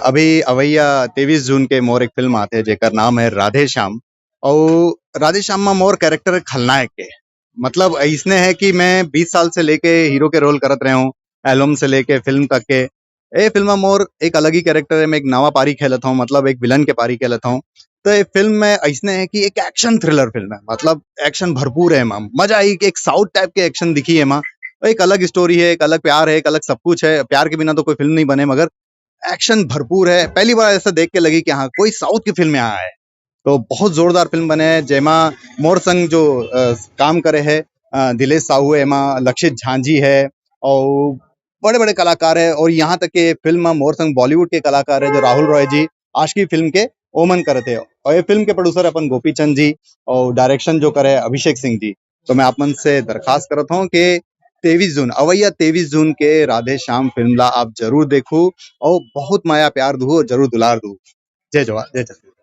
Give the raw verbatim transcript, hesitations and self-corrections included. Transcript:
अभी अवैया तेईस जून के मोर एक फिल्म आथे जेकर नाम है राधे श्याम। और राधे श्याम में मोर कैरेक्टर खलनायक के, मतलब, ऐसने है कि मैं बीस साल से लेके हीरो के रोल करत रहे हूँ, एल्बम से लेके फिल्म तक के। ए फिल्म में मोर एक अलग ही कैरेक्टर है, मैं एक नवा पारी खेलत हूँ, मतलब एक विलन के पारी खेलत हूँ। तो ये फिल्म में ऐसने है कि एक एक्शन थ्रिलर फिल्म है, मतलब एक्शन भरपूर है एमा, मजा आई। एक साउथ टाइप के एक्शन दिखी है एमा। एक अलग स्टोरी है, एक अलग प्यार है, एक अलग सब कुछ है। प्यार के बिना तो कोई फिल्म नहीं बने, मगर एक्शन भरपूर है। पहली बार ऐसा देख के लगी कि हाँ, कोई साउथ की फिल्म में आया है। तो बहुत जोरदार फिल्म बने है, जेमा मोर संग जो अ, काम करे है अ, दिलेश साहू है, एमा लक्षित झांझी है और बड़े बड़े कलाकार है। और यहाँ तक के फिल्म में मोर संग बॉलीवुड के कलाकार है जो राहुल रॉय जी आशिकी फिल्म के ओमन करते हो। और ये फिल्म के प्रोड्यूसर अपन गोपी चंद जी और डायरेक्शन जो करे अभिषेक सिंह जी। तो मैं आप मन से दरखास्त करत हूँ कि तेईस जून, अवैया तेईस जून के राधे श्याम फिल्म ला आप जरूर देखू और बहुत माया प्यार दू और जरूर दुलार दू। जय जवान, जय छत्तीसगढ़।